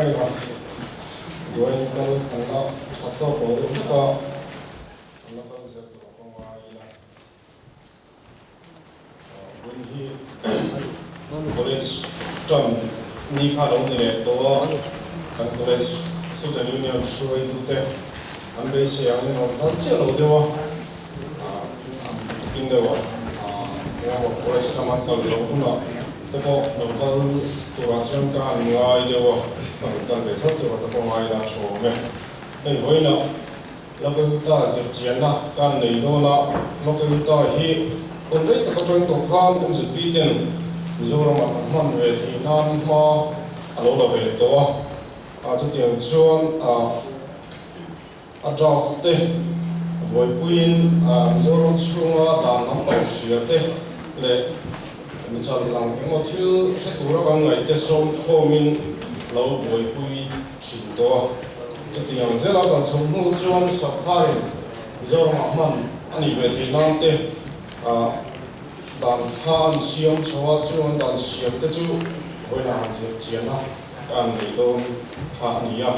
mai a, duain kal kan la that tawk lo deuh hlek a, kan la kal zel tur a ka ngai ila. Vawiin hi college tan ni kha lo ni leh tawh a, kan college student union hruaitute an beisei angin rawn kal chiah lo deuh a, an tukin deuh a, engemaw college lama an kal zawh hunah te pawh lo kal turah chuan ka han ngai deuh a, ka rawn kal ve thlawt turah te pawh ngai ila tha awm e. Hei vawiinah Lokayukta zirchianna kan nei dawn a, Lokayukta hi hun rei tak atang tawh khan MZP ten Mizoramah kan hman ve theih nan hma a lo la ve tawh a, ah chutiang chuan ah a draft te buaipuiin ah Mizoram chhunga dan lam lo hria te leh michal lang emaw thil hre tura kan ngaih te sawm khawmin lo buaipui thin tawh a. Chutiang zela kan chhawm hnu chuan sorkarin Mizoramah hman a nih ve theih nan te dan kha an siam chho a, chung an dan siam te chu vawiinah han zir chian a ka han nei dawn kha a ni a.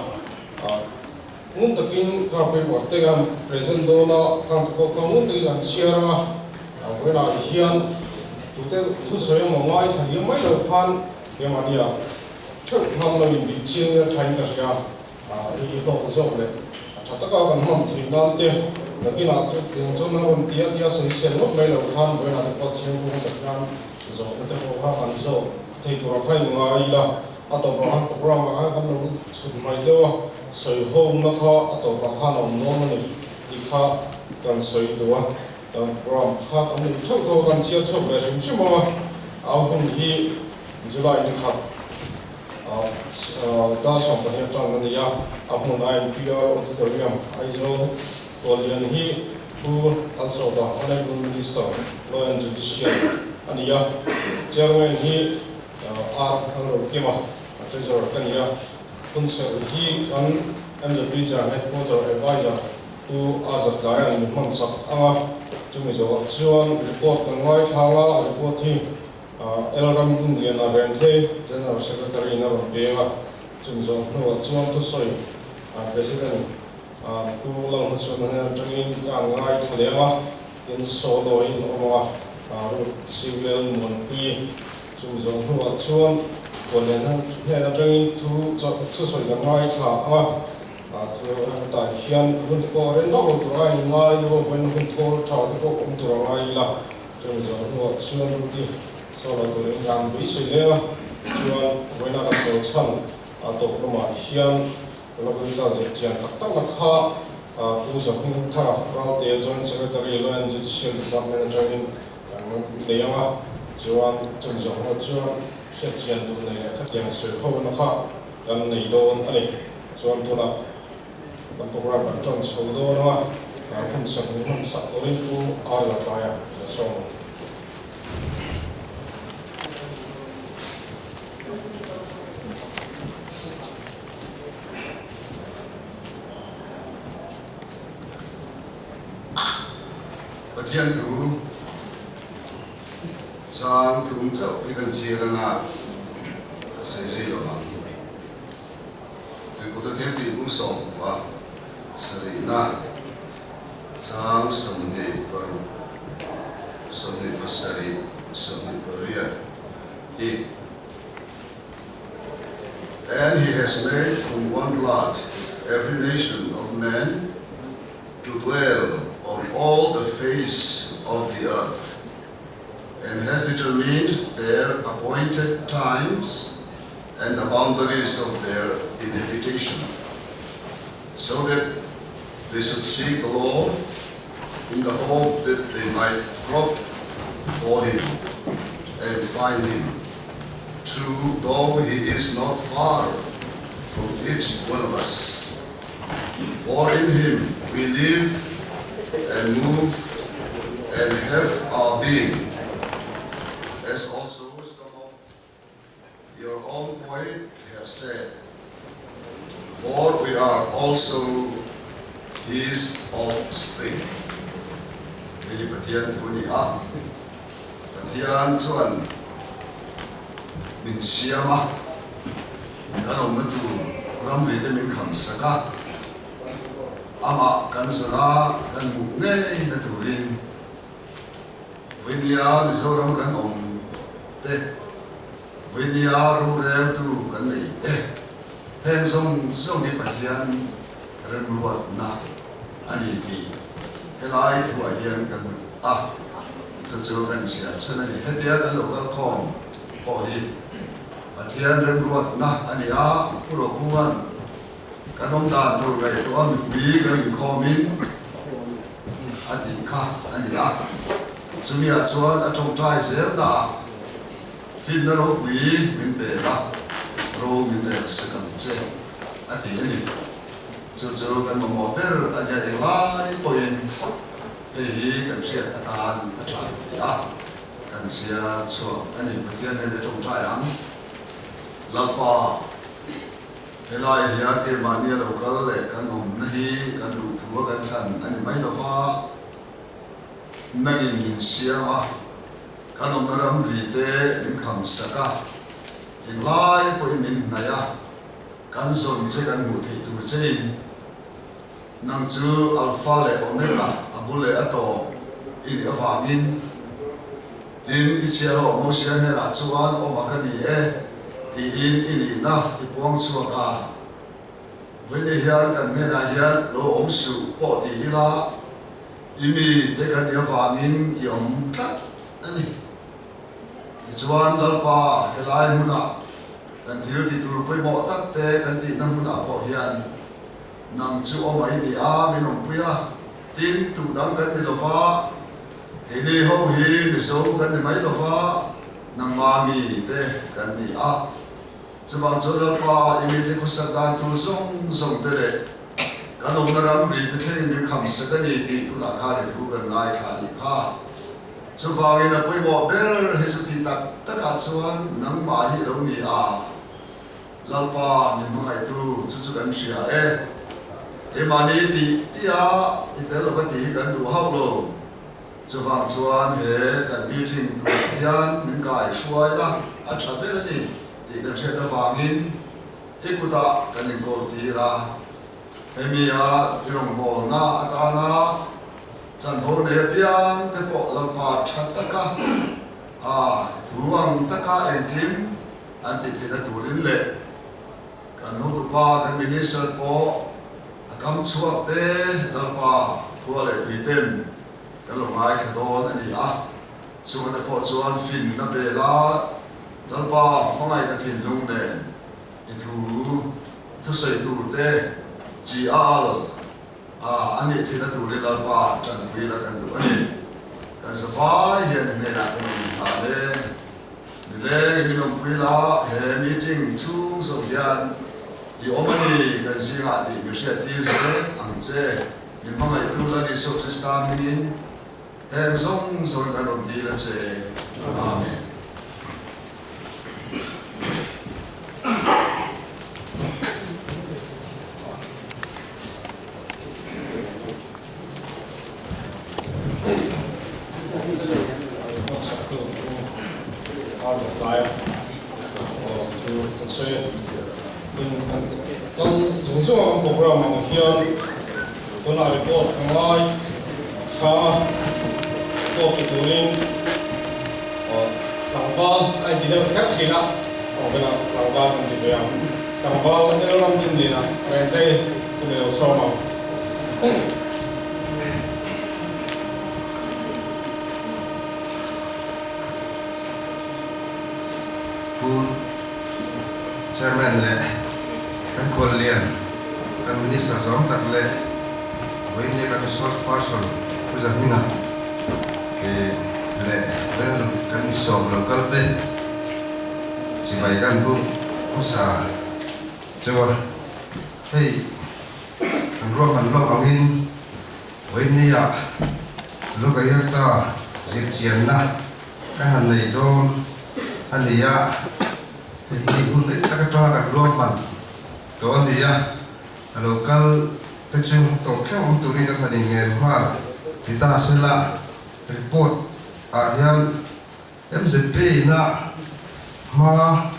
Ngun takin kha paper te kan present dawn a, khang te pawh kha ngun takin kan chhiar a, vawiinah hian tute thusawi emaw ngaithla liam mai lo khan keimahnia Theuh hmang lo in bih chiang ila thain ka hria a, hei hi hlawk zawk leh a tha taka kan hman theih nan te nakinah chu tiang chuan a rawn tia tia sawi sel ngawt mai lo khan vawiinah te pawh chiang kawng tak hian zawhna te pawh kha kan zawk thei turah kha in ngai ila a tawpah khan program ah khan kan lo chhut hmaih deuh a, sawi hawmna kha a tawpah khan a awm dawn a ni tih kha kan sawi duh a, kan program kha kan neih theuh theuh a kan chhiar chhuak ve hrim hrim ang a, au hun hi. July ni khat dar 12 atang a ni a, a hmun INPR Auditorium, Aizawl, Khuallian hi Pu Alsawta, Honourable Minister, Law and Judicial a ni a, Chairman hi R Lalrokima, Treasurer ka ni a, Hunserh hi kan MZP Jan Headquarter Adviser Pu Azad Tlaia'n min hman sak ang a, chumi zawhah chuan report kan ngaithlang a, report hi El ram bun lian a reng thei, General Secretary in a rawn peng a, chung zawh hnuah chuan thusawi President Pu Lalhmachhuana hnen atangin ka an ngai thla leng a, tin solo in awm ang a, Ruth Siwlel Muanpui chung zawh hnuah chuan Khuallian hnen atangin thu thusawi kan ngai thla ang a, thu hetah hian hun te pawh reng vak lo tur a inngai deuh a, vawiin hun thawl tha te pawh awm tur a ngai ila. Chumi zawh hnuah chuan Ruti solo turin kan beisei leng a, chuan vawiina kan chawl chhan a tawp lamah hian Lokalita zir chian tak takna kha Pu Zohming Thara Ralte Joint Secretary Law and Judicial Department atangin kan nei ang a, chuan chumi zawh hnuah chuan hriat chian duh nei leh khatiang sawi hona kha kan nei dawn a ni. Chuan tunah Kan program kan ṭan chho dawn ang a, hun sak min hman sak turin Pu Arza Taia la sawm ang. Pathian thu chang thum chauh hi kan chhiar anga ka sawi zui lo ang. Tuikut a thil tih bung 10 sarihna chang 26, 27, 28 hi And he has made from one blood every nation of men to dwell on all the face of the earth, and has determined their appointed times and the boundaries of their inhabitation, so that they should seek the Lord in the hope that they might grope for him and find him, true though he is not far from each one of us. For in him we live and move and have our being, as also some of your own poet have said, For we are also his offspring. Hei hi Pathian thu a ni a, Pathian chuan min siam a, kan awmna tur. ramri te min kham sak a, amah kan zawn a kan hmuh ngei na turin Vawinia Mizoram kan awm te, Vawinia roreltu kan nei te, heng zawng zawng hi Pathian remruatna a ni tih helai thuah hian ka hmu a, chu chu kan chhiar chhan a ni. Hetia kan lo kal khawm pawh hi Pathian remruatna a ni a, Pu Rokunga'n kan awm dan tur ngaihtuah mipui kan inkhawmin a tih kha a ni a, chumiah chuan a tawngtai zel na a, finna ropui min pe la, ro min rel sak ang che a ti a ni. Chu chu kan mamawh ber a nia englai pawhin hei hi kan hriat atan a tha ti a, kan chhiar chhuak a ni. Pathian nen i tawngtai ang, Lalpa. Helai hian keimahni a lo kal leh kan awmna hi kan duh thu a kan thlan a ni mai lova, nangin min siam a, kan awmna ramri te min kham sak a, englai pawhin min hnaih a, kan zawn che kan hmuh theih tur chein nang chu Alpha leh Omega, a bul leh a tawp i nih avangin Tin, i chhiarawh Mosia hnenah chuan awm a ka ni e, tiin i nihna i puang chhuak a. Vawiin hian kan hnenah hian lo awm suh pawh ti ila, i mi te kan nih avangin i awm tlat a ni. Tichuan, Lalpa, helai hmunah kan thil ti tur pawimawh tak te kan tihna hmunah pawh hian nang chu awm a i ni a, min awmpui a, tin, tuh dang kan ni lova, Keini ho hi Mizo kan ni mai lova, nangma mi te kan ni a. Chuvang chuan Lalpa i mite khawsak dan tur zawng zawng te leh kan awmna ramri te thlengin min kham sak a ni tih tunah khan i thu kan ngaithla a nih kha. Chuvangin a pawimawh ber hi chu tih tak takah chuan nangmah hi lo ni a. Lalpa min hmangaihtu chu chu kan hria e. Keimahni tih tih a i tel lova tih hi kan duh hauh lo. Chuvang chuan he kan meeting turah hian min kai hruai la a tha ber a ni tih kan hriat avangin i kutah kan inkawl tir a. Hemi a i rawngbawlna atana chanvo nei apiang te pawh Lalpa tha taka a thu ang taka engkim An tih theihna turin leh kan hotupa kan Minister pawh a kam chhuak te Lalpa khua leh tui ten kan lo ngaithla dawn a ni a, chungah te pawh chuan finna bela Lalpa hmangaihna thinlung nen i thu thusawi tur te chi a al a a nih theihna turin Lalpa tanpui la kan duh a ni. Kan zavai hian i hnenah kan rawn inhlan e. Nileng min awmpui la, he meeting chhung zawk hian i awm a ni kan zingah tih min hriattir zel ang che. Min hmangaihtu Lal Isua Krista hmingin heng zawng zawngin kan rawn dil a che. Amen. Program ang hian tunah report ka ngai tha a, report ti turin tlangval a inti deuh kher thin a, aw velah tlangval kan ti ve ang, tlangval Elram Dinlina Rengtlei chu ni lo sawm ang. Pu Chairman leh kan khuallian, kan Minister zawng tak leh vawiin kan resource person Pu Zahminga leh Venerable kan misawm lo kal te chibai kan buk hmasa cheu a, hei Kan ruahman lawk angin vawinia Lokayukta zirchianna kan han nei dawn a ni a, hei hi hun rei tak atanga kan ruahman tawh a ni a, a lo kal te chu tawp thleng awm turin kan han inngen nghal ti ta sela report ah hian MZP ina hma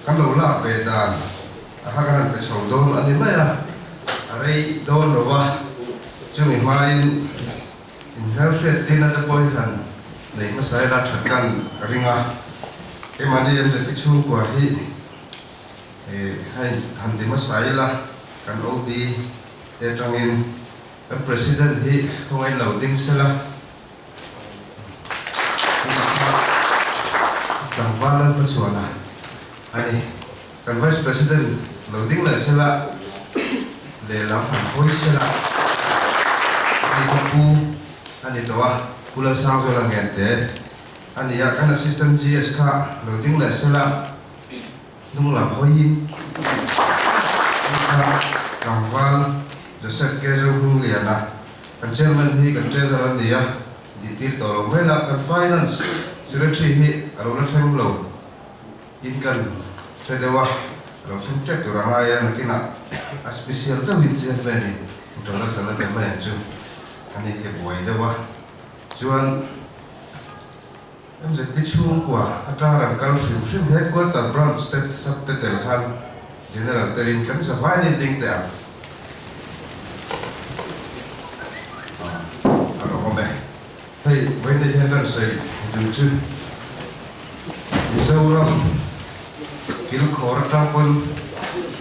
kan lo lak ve dan. a kha kan han pe chho dawn a ni mai a, a rei dawn lo va, chumi hmain inhmelhriat tirna te pawh hi han nei hmasa ila that kan ring a, keimahni MZP chhungkua hi hei han ti hmasa ila kan OB te atangin kan President hi khawngaih lo ding sela. Tunah kha tlangval Lalhmachhuana a ni. Kan Vice President lo ding leh sela, lehlam han hawi sela a ni kha Pu a ni tawh a, Pu Lalsangzuala Ngente a ni a, kan Assistant GS kha lo ding leh sela hnunglam hawiin a ni kha tlangval Joseph Kezo Hnungliana. Kan chairman hi kan treasurer a ni a, dihtir tawh lo mai la, kan finance secretary hi a lo la thleng lo in kan hre deuh a, a lo thleng tep tur a ngai a, nakinah a special deuhin chairman in introduction a pe mai ang chu a ni hi buai deuh a, chuan MZP chhungkua atanga rawn kal hrim hrim headquarter branch te sub te tel khan General telin kan zavai ni ding teh ang. A rawng awm e. Hei vawiin hian kan sawi duh chu Mizoram kilkhawr atang pawn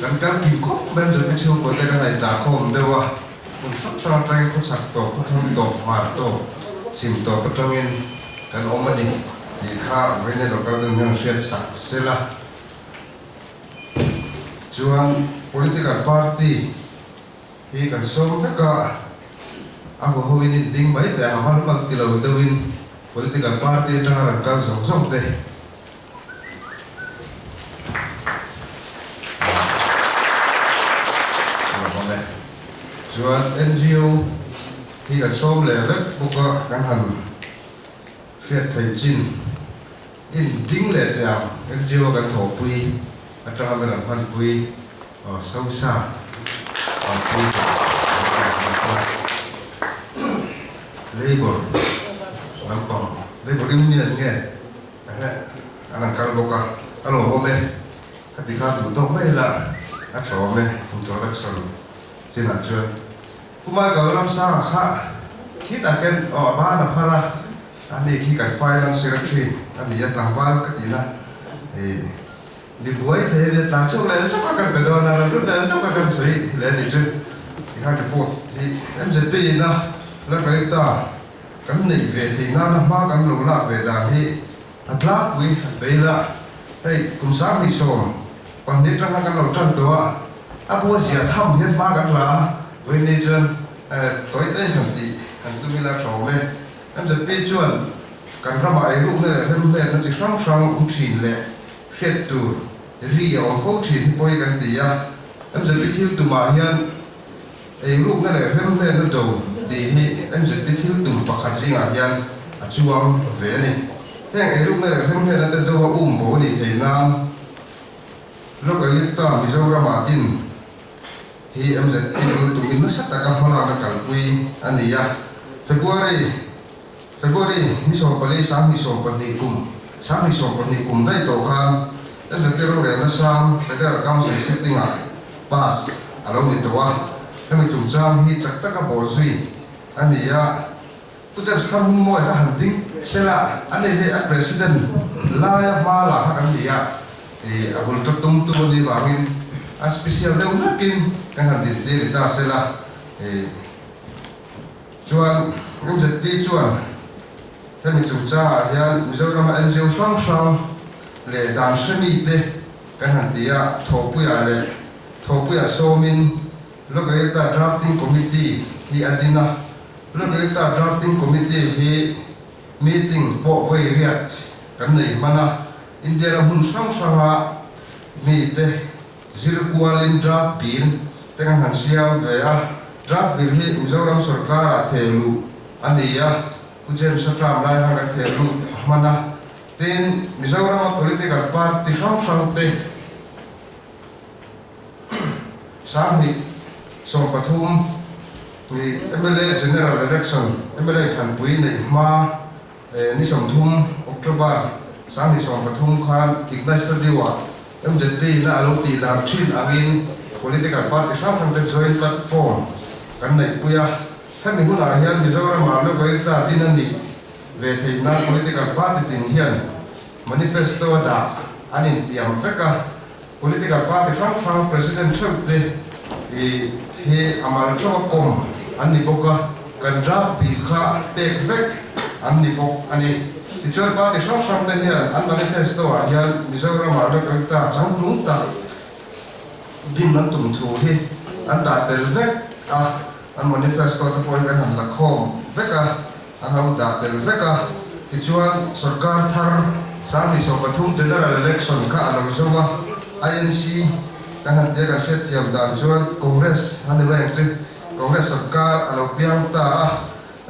kan kal kim khawp mai MZP chhungkua te kan ngaihchahkhawm deuh a. Hmun hrang hrang atangin khawchhak tawp, khawthlang tawp, hmar tawp, chhim tawp atangin kan awm a ni tih kha vawiin local deuh hian hriat sak sel a. Chuan political party hi kan sawm vek a, a hu hoin in ding mai teh ang a hmal hmal ti lo deuhin political party atanga rawn kal zawng zawng te Lawm e. Chuan NGO hi kan sawm leh vek bawk a, kan han hriat theih chin in ding leh teh ang NGO kan thawhpui atanga min rawn hmanpui Sosa Labour lampang Labour Union nge Ehe, an han kal bawk a, a lawmawm e, ka ti kha duh tawk mai ila, a tha awm e, introduction chinah chuan Pu Michael Ramsanga kha khitah khian aw a ban a phar a, ani khi kan finance secretary a ni a, tlangval ka tihna ih mi buai thei a nia, tlan chhuak leh zawk a kan pe dawn a, rawn lut leh zawk a kan sawi leh a ni chu, tikhan report hi MZP in a la kai ta. Kan neih ve theih nana hma kan lo lak ve dan hi a tlangpui han bei la, hei kum 2012 atanga kan lo tan tawh a, a bua zia tham hian hma kan la a, vawiin chuan tawi te han tih han tum ila tha awm e. MZP chuan kan ramah eirukna leh remhletna chi hrang hrang awm thin leh hriat tur ri a awm fo thin hi pawi kan ti a, MZP thil tumah hian Eirukna leh remhlenna do tih hi MZP thil tum pakhat zingah hian a chuang ve a ni. Heng eirukna leh remhlenna te do a um bo a nih theih nan Lokayukta Mizoramah din hi MZP bul tumin nasa taka hmalakna kalpui a ni a. February February ni 14 2012 kum 2012 kum daih tawh khan MZP rorelna sang Federal Council sitting-ah pass a lo ni tawh a, hemi chungchang hi chak taka bawh zui a ni a. Pu James Thlanghungmawi kha han ding sela, ani hi a President laia hma la kha kan ni a, ih a bul ṭawt tumtu a nih vangin a special deuh hlakin kan han dintir ni ta sela, ih chuan MZP chuan hemi chungchangah hian Mizorama NGO hrang hrang leh dan hre mite Kan han ti a, Thawhpuiah leh Thawhpuiah sawmin Lokayukta Drafting Committee hi a din a. Lokayukta Drafting Committee hi meeting pawh vawi riat kan nei hman a, India ram hmun hrang hranga mite zir kualin draft bill te kan han siam ve a. Draft bill hi Mizoram sorkarah thehluh a ni a, Pu James-a term lai khan kan thehluh hman a. Tin, Mizorama political party hrang hrang te 2013 ni mla General Election, mla Thanpui neih hma ni 30 October 2013 khan Ignite Studio ah MZP ina a lo tih lar thin angin political party hrang hrang te joint platform kan neihpui a. Hemi hunah hian Mizoramah Lokayukta din a nih ve theih nan political party tin hian manifesto a dah an intiam vek a. Political party hrang hrang president theuh te hi a mal theuh a kawm an ni bawk a, kan draft bill kha pek vek an ni bawk a ni. Tichuan party hrang hrang te hian an manifesto ah hian Mizoramah Lokayukta changtlung tak din an tum thu hi an dah tel vek a, an manifesto te pawh hi kan han la khawm vek a. A lo dah tel vek a, tichuan sorkar thar 2013 General Election kha a lo zo a, INC kan han tia kan hriatthiam dan chuan Congress a ni mai ang chu, Congress sorkar a lo piang ta a,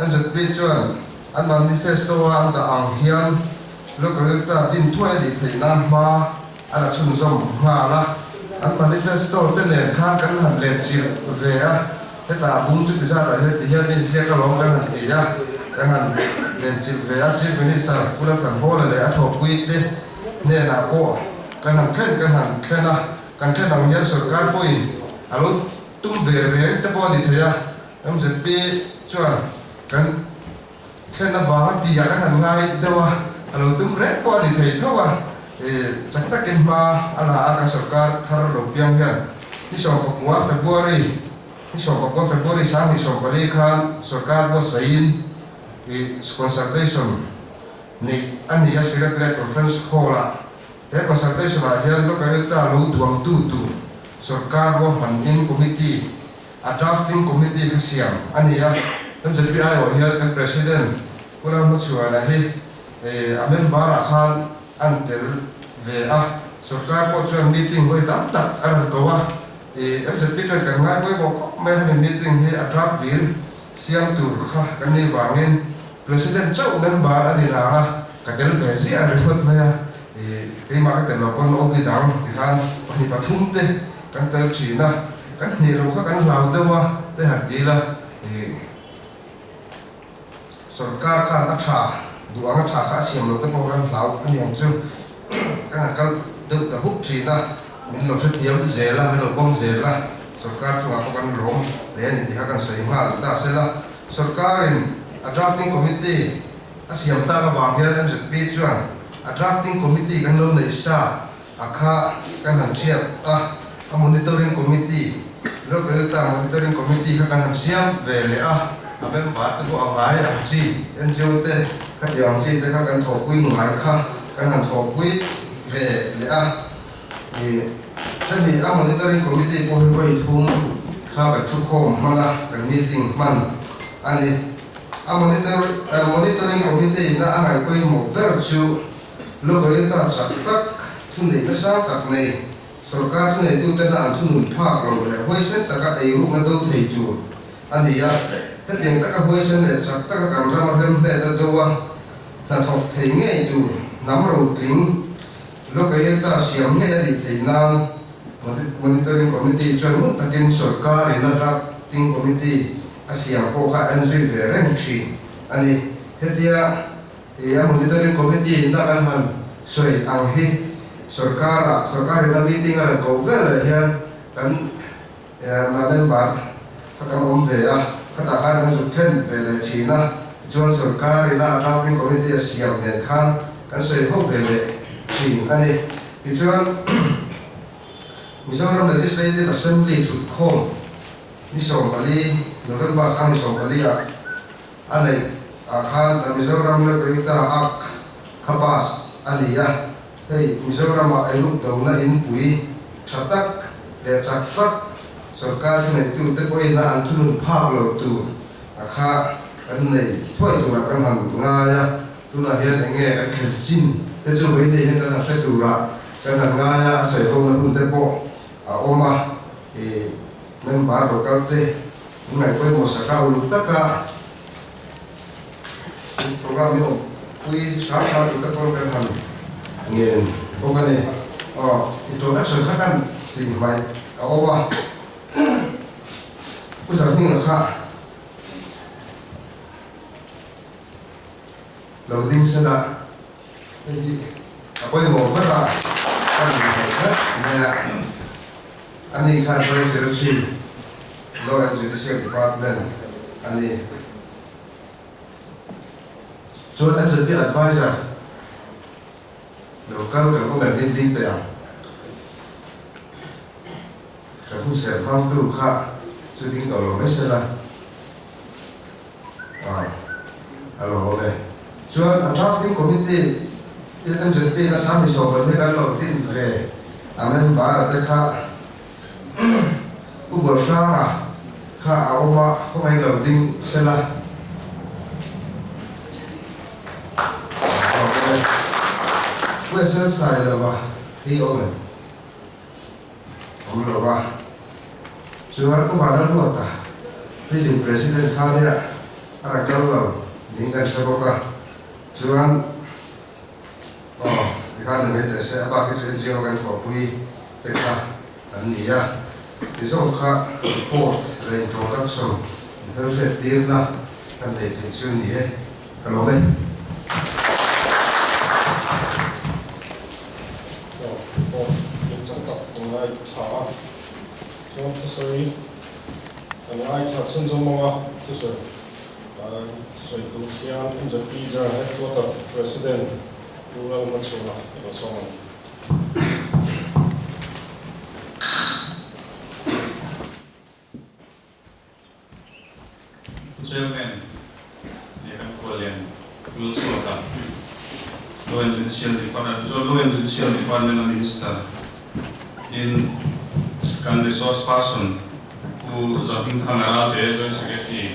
MZP chuan an manifesto a an dah ang hian Lokayukta din thuai a nih theih nan hma a la chhunzawm nghal a, an manifesto te nen khan kan han let chilh ve a, hetah bung chuti zatah hian ti hian inziak alawm kan han ti a, kan han len chilh ve a, Chief Minister Pu Lalthanhawla leh a thawhpui te hnenah pawh kan han thlen kan han thlen a, kan thlen ang hian sorkar pawhin a lo tum ve reng te pawh a ni thei a, MZP chuan kan Thlen avanga tih ah kan han ngai deuh a, a lo tum reng pawh a ni thei tho a, chak takin hma a la a kan sorkar thar lo piang hian ni 19 February ni 19 February 2014 khan sorkar buatsaihin consultation neih a ni a Secretariat Conference Hall ah he consultation ah hian Lokayukta lo duangtu tur sorkar ruahmanin committee A drafting committee kha siam a ni a, MZP aiawh hian kan President Pu Ramhmachhuana hi a member ah khan an tel ve a, sorkar pawh chuan meeting vawi tam tak a rawn ko a, MZP chuan kan ngai pawimawh khawp mai a, hemi meeting hi a draft bill siam tur kha kan nih vangin President chauh member a ni rang a, ka tel ve ziah a report mai a, keimah ka tel loh pawn OB dang tikhan pahnih pathum te Kan tel thin a, kan hneh lo kha kan hlau deuh a te han ti ila, ih sorkar khan a tha duh ang a tha kha a siam lo te pawh kan hlau a ni ang chu, kan han kal deuh ta huk thin a, min lo hrethiam zel a, min lo pawm zel a, sorkar chungah pawh kan lawm hle a ni tih kha kan sawi nghal ta sela, sorkarin a drafting committee a siam tak avang hian MZP chuan a drafting committee kan lo neih sa A kha kan han thiat a, a monitoring committee, Lokayukta monitoring committee kha kan han siam ve leh a, a member te pawh a ngai ang chi, NGO te khati ang chi te kha kan thawhpui ngai kha kan han thawhpui ve leh a. Ih, hemi a monitoring committee pawh hi vawi thum kha kan thukhawm hman a, kan meeting hman a ni. A monitoring committee ina a ngaihpawimawh ber chu, Lokayukta chak tak, thuneihna sang tak nei, sorkar thuneitutena an thunun phak lo leh huaisen taka eirukna do thei tur a ni a. Hetiang taka huaisen leh chak taka kan rama hlemhletna do a hnathawk thei ngei tur hnam rotling Lokayukta siam ngei a nih theih nan Monitoring Committee chuan ngun takin sorkarin a Drafting Committee a siam pawh kha a enzui ve reng thin a ni. Hetia He a Monitoring Committee in a kan han sawi ang hi sorkar ah sorkar in a meeting a rawn koh vel leh hian kan ma member kha kan awm ve a, khatah khan kan zuk then ve leh thin a, tichuan sorkar in a drafting committee a siam nen khan kan sawi ho ve leh thin a ni. Tichuan Mizoram Legislative Assembly thutkhawm ni 14 November 2014 ah A neih ah khan a Mizoram Lokayukta Act kha pass a ni a, hei Mizoram ah eiruk dona inpui tha tak leh chak tak sorkar thuneitu te pawhin a an thunun phak lo tur a kha kan nei thuai turah kan han ngai a, tunah hian eng nge kan thlen chin te chu vawiin hian kan han hre turah kan han ngai a, a sawi hona hun te pawh a awm a, ih member local te In ngaih pawimawh saka uluk taka program hi awm pui hram hram tur te pawn kan han ngen bawk a ni. Aw introduction kha kan tih hmaih a awm a, Pu Zarhminga kha lo ding sen a, hei hi a pawimawh ber a. Ka rawn theih tlat mai a. Ani kha Joint Secretary, Law and Judicial Department a ni. Chuan MZP Adviser lo kal kan awm em ding ding teh ang. Kan hun ser hmangtu kha chu ding tawh lo mai sela. Aw, a lo awm e. Chuan a Drafting Committee MZP in a sang ni sawm hi kan lo din ve a member te kha Pu Bawlhranga kha a awm a, khawngaih lo ding sela. A lo awm e. Pu SL Sailova hi awm em? Awm lo va. Chuan Pu Vanlalruata, Prison President kha nia a rawn kal lo niin kan hre bawk a. Chuan aw tikhan ni mai teh se, a bak hi chu NGO kan thawhpui te kha an ni a. Ti zawng kha report leh introduction inhmelhriat tirna kan nei thei chu ni e. Ka lawm e. Aw report kimchang tak kan ngaithla a, chuan thusawi kan ngaithla chhunzawm ang a, thusawi thusawi tur hian MZP General Headquarter President Pu Lalhmachhuna i lo sawm ang. Pu Chairman leh kan khuallian Lalsuata, Law and Judicial Department, Law and Judicial Department a Minister in kan Resource Person Pu Zahmingthanga Ralte, Joint Secretary,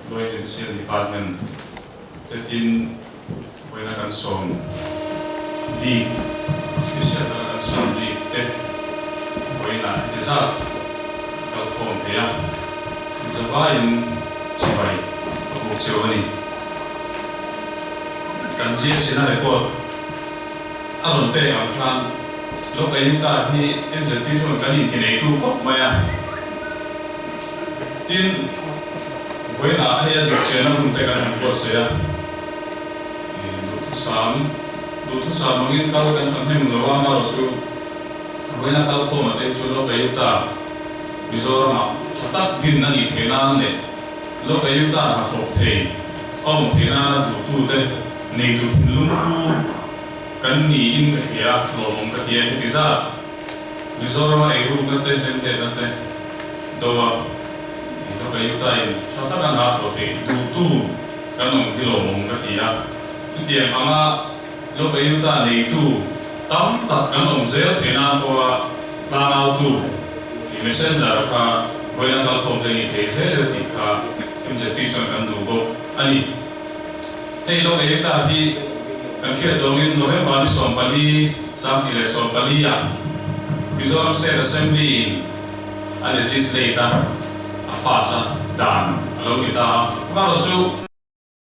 Law and Judicial Department te tin vawiina kan sawm bik, special taka kan sawm bik te vawiina heti zat kal khawm thei a, zavaiin chibai a buk cheu a ni. Kan GSC na report a rawn pek ang khan Lokayukta hi MZP chuan kan intineitu khawp mai a, tin, Vawiinah hei a zirchianna hun te kan han buatsaih a, duhthusam duhthusam angin kal kan ta hnem lo a, amaherawh chu vawiina kal khawm a te hi chu Lokayukta Mizoramah tha tak din a nih theih nan leh Lokayukta hnathawk thei a awm theih nana duhtute neitu thinlung pu kan niin ka hria, lawmawm ka ti a, heti zat Mizorama eirukna te hlemhletna te do a. Lokayukta-in tha taka hna thawh theih duhtu kan awm hi lawmawm ka ti a. Chutiang anga Lokayukta neitu tam tak kan awm zel theih nan pawha tlangautu tih messenger kha vawiin a kalkhawm te ni thei zel emaw tih kha MZP chuan kan duh bawk a ni. Hei Lokayukta hi kan hriat dawngin November ni 14, 2014 ah Mizoram State Assembly-in a legislate a, a pass a, dan a lo ni ta a. Amaherawhchu.